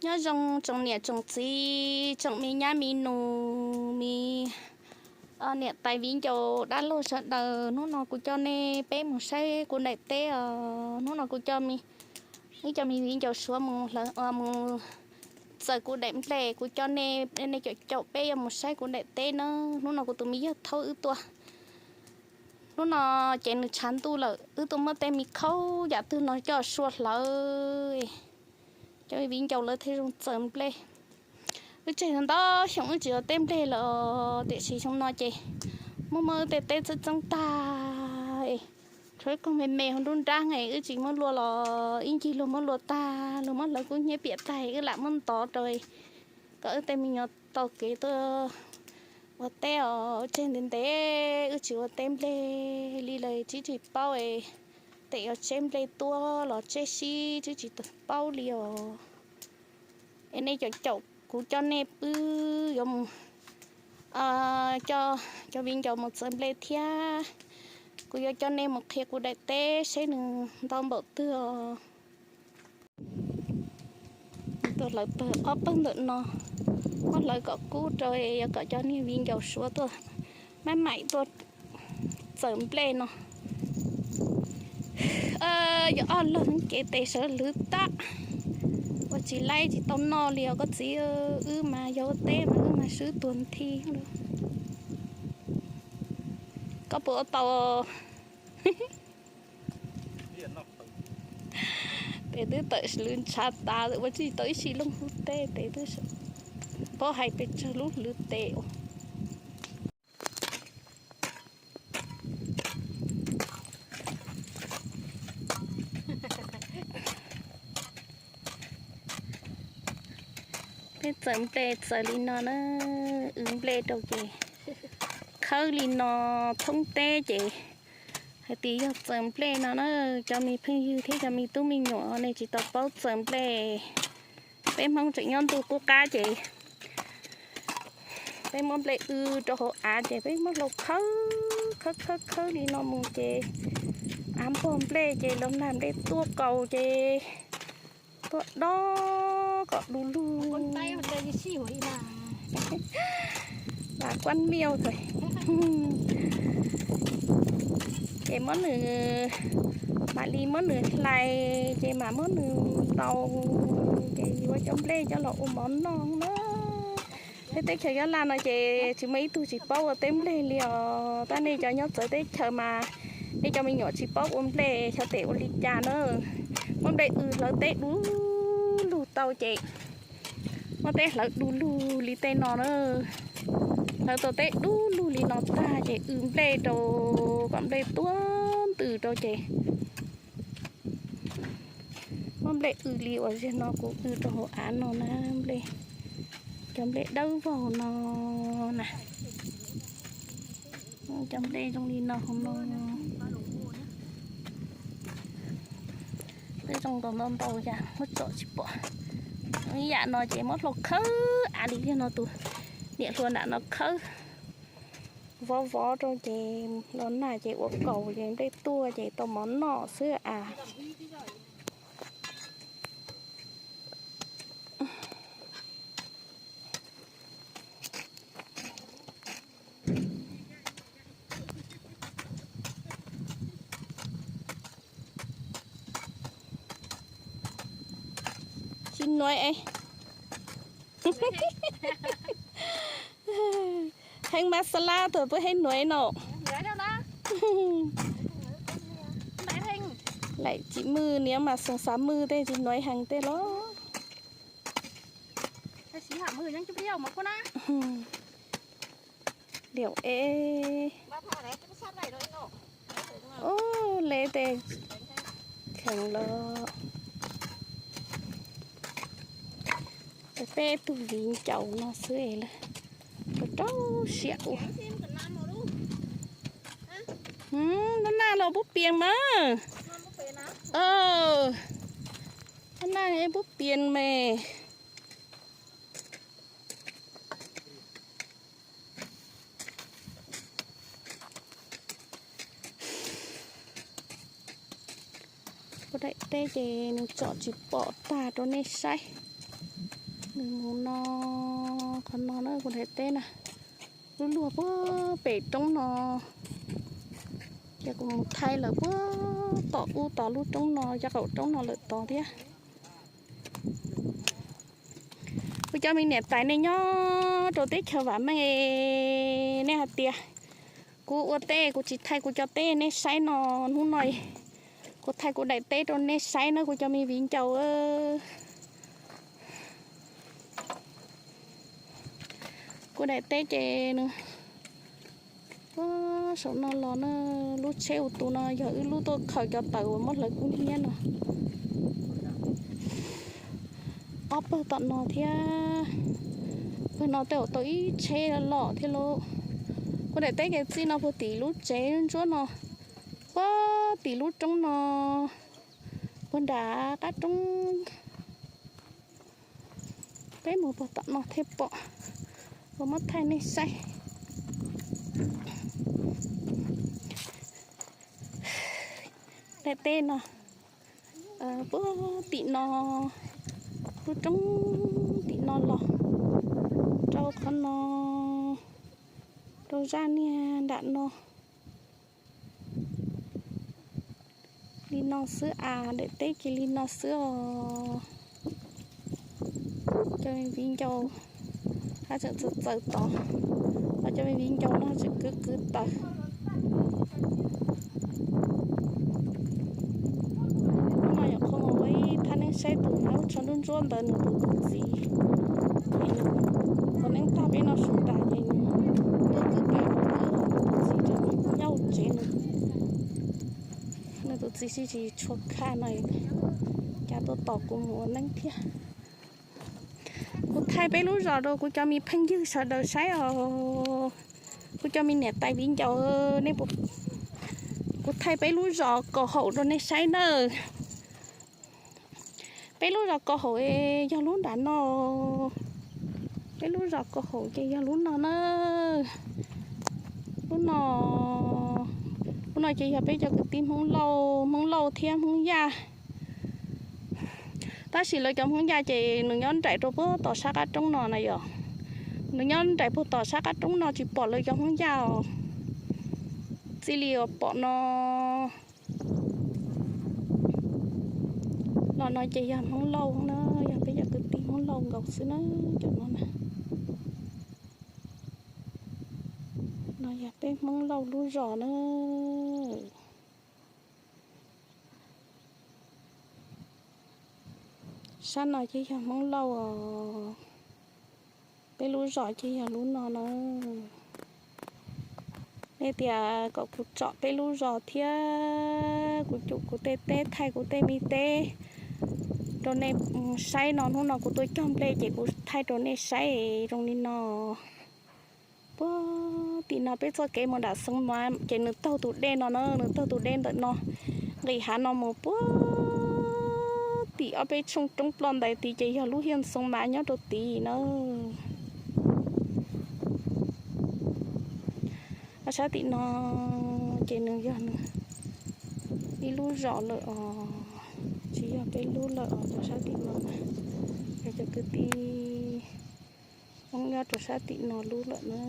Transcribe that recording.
Nyob zoo tsoom niam tsoom txiv, tsoom me nyab me nus, me niam tais viv ncaus dab laug sawv daws. Hnub no kuv coj nej peb mus saib kuv daim teb os. Hnub no kuv coj me, wb cov me viv ncaus suav mus hlawv, mus txawm kuv daim nplej. Kuv coj nej, nej caum caum peb yuav mus saib kuv daim teb na. Hnub no kuv tus me yawg thaub wb tuaj. Hnub no ces nws tshav ntuj lawm, wb tuaj muab tej me khaub yam twg no coj sua hlawv, cov viv ncaus lawv thiaj zoo txawm nplej. Wb tseg ntau xyoo wb tsis ua teb nplej lawm, tiam sis xyoo no ces muab muab wb tej teb txeeb txeeb tag, tshuav ib koog me me hauv nruab nrab es wb tsis muab luaj los ib ncig luag muab luaj tag, luag muab hlawv kub hnyiab piam tag, wb lam muab ntov rau kom wb tej me nyuam tau kev tuaj ua teb os. Wb tseg ntev ntev wb tsis ua teb nplej li lawm, twb tsis paub es tes yuav tseb nplej tuaj los tseb sib, twb tsis paub li os. Es nej caum caum kuv coj nej wb yuav mus, coj cov viv ncaus mus txawm nplej thiab. Kuv yuav coj nej mus qhia kuv daim teb seb nws ntau npaum twg os. Tuaj hlawv pawg ob pawg ntawm no, muab hlawv kom kub rau, yuav kom cov niag viv ncaus suav tuaj, mab maim tuaj txawm nplej no. Yog ob leeg kev tes sawv hlwv tag, ua tsis laib tsis tau noj li os koj txiv. Wb mas yog ua teb mas wb mas swb tuag nthi. Koj puas ua tau? Tes twb tawm hlwv ntshav tas, ua tsis tau ib si looj hlwv teb, tes twb paub hais pes tsawg lub hlwv tes. Peb txawm nplej txawm li no na, w nplej rau ces khawb li no thoob teb ces hais tias yog txawm nplej no na. Cov me phooj ywg thiab cov me tub me nyuam nej tsis tau paub txawm nplej, peb Hmoob tseem nyob ntuj qub qab ces peb muab nplej w rau hauv av ces peb muab hlau khawb khawb khawb khawb li no mus ces av npog nplej ces los nag nplej tuaj kaus ces tuaj dob kom du lug. Vam kuab miaj ces muab nws, mam li muab nws hlais ces mam muab nws ntaus ces yuav cov nplej coj los ua mov noj na. Peb teb chaws Nyab Laj no ces tsis muaj ib tug tsis paub ua teb nplej li os. Tab nej cov nyob txawv teb chaws mas nej cov me nyuam tsis paub ua nplej xyov tes ua li cas na. Muab nplej w hlawv teb du lug tau ces, muab teb hlawv du lug li tej no na. Hlawv tau teb du lug li no tag ces w nplej rau kom nplej tuab ntws rau ces muab nplej w li uas zaum no kuv w rau hauv av no na, nplej, cov nplej dawb vog no na. Cov nplej zoo li no hauv no, nplej zoo ntau ntau ntau yam muab tsom tsis pom. Ib yam no ces muab hlau khawb av li yog no tus niam hluas nram no khawb vov vov rau ces los nag ces ua kaus ces nplej tuaj ces tau mov noj xwb as. Tsis nuav es, heev mas xa laj thaum puab heev nuav no. Laim tsis mwj niam mas xoom xav mwj tej tsis nuav heev tej los. Liam es, ub, le tes kheev los. Peb tug viv ncaus no xwb es lawm, rau rau siab ua. Noj naj los bub pias mas. Noj naj bub pias mas. Kuv daim teb ces nws tsom tsis pom tag rau nej saib. Nws mus no, qhov no na kuv daim teb na, lub luag puag pem roob no, ces kuv mus thaij lawm puag tom ub tod lub roob no, cov qaum roob no lawm tod thiab. Kuv cov me niam tais nej nyob rau teb chaws vam meej, nej hais tias kuv ua teb kuv tsis thaij kuv cov teb nej saib no, hnub no kuv thaij kuv daim teb rau nej saib na kuv cov me viv ncaus. Kuv daim teb ces nws puag saum no los na, lub tsheb ua tus no yog wb lub tuaj khaws cov taws uas muab hlawv kub hnyiab no. Ob pawg tom no thiab, pawg no tej zaum tau ib tsheb loj thiab lauj. Kuv daim teb ces txij no puag tim lub tsev ntsuab no, puag tim lub roob no, puag nram qab roob. Peb mus puag tom no thiaj pom, kuv muab thaij nej saib. Daim teb no, puag tim no, lub roob tim no los rau qhov no, rau zaj niag nram no. Li no xwb as, daim teb ces li no xwb os. Cov me viv ncaus, haj tseem txawv txawv tod, ho cov me viv ncaus no tseem kwv kwv taws. Hnub no nyuam qhuav mus ua ib thaj neeb saib tus hmab tsho ntsuab ntsuab ntawd nws tus txiv, es nws ua neeb tag peb noj su tas ces nws tuaj kwv taws, nws tus txiv tseem nyob hauv tsev no. Nws tus txiv tsis tshua khaj no, cas tuaj tos kuv mus ua neeb thiab. Kuv thaij peb lub zos rau kuv cov me phooj ywg sawv daws saib os. Kuv cov me niam tais viv ncaus, nej, kuv thaij peb lub zos Kaus Haum rau nej saib nawb. Peb lub zos Kaus Haum yog lub nram no. Peb lub zos Kaus Haum ces yog lub no na. Lub no, lub no ces yog peb cov kwv tij Hmoob Lauj, Hmoob Lauj thiab Hmoob Yaj. Tab sis lawv cov Hmoob Yaj ces nws nyob nraim rau puag tom sab qab roob no na yom. Nws nyob nraim puag tom sab qab roob no tsis pom lawv cov Hmoob Yaj os. Txij li uas pom no los no ces yog Hmoob Lauj na, yog peb cov kwv tij Hmoob Lauj nkaus xwb na, cov no na. No yog peb Hmoob Lauj lub zos na. Sab no ces yog Hmoob Lauj os. Peb lub zos ces yog lub no na. Nej tias kom kuv tsom peb lub zos thiab kuv cum kuv tej teb, thaij kuv tej me teb rau nej saib no, hnub no kuv tuaj cog nplej ces kuv thaij rau nej saib zoo li no. Puag tim no peb txoj kev mus nram Xeev Mav ces nws taug tus dej no na, nws taug tus dej ntawm no nqis hav no mus puag tim ob peb tshooj roob ploj ntais tid ces yog lub hiaj Xeev Mav nyob rau tid na. Sab tim no ces nws yog nws ib lub zos lawm os, tsis yog peb lub lawm os, rau sab tim no na. Yog cov kwv tij Hmoob nyob rau sab tim no lub lawm na.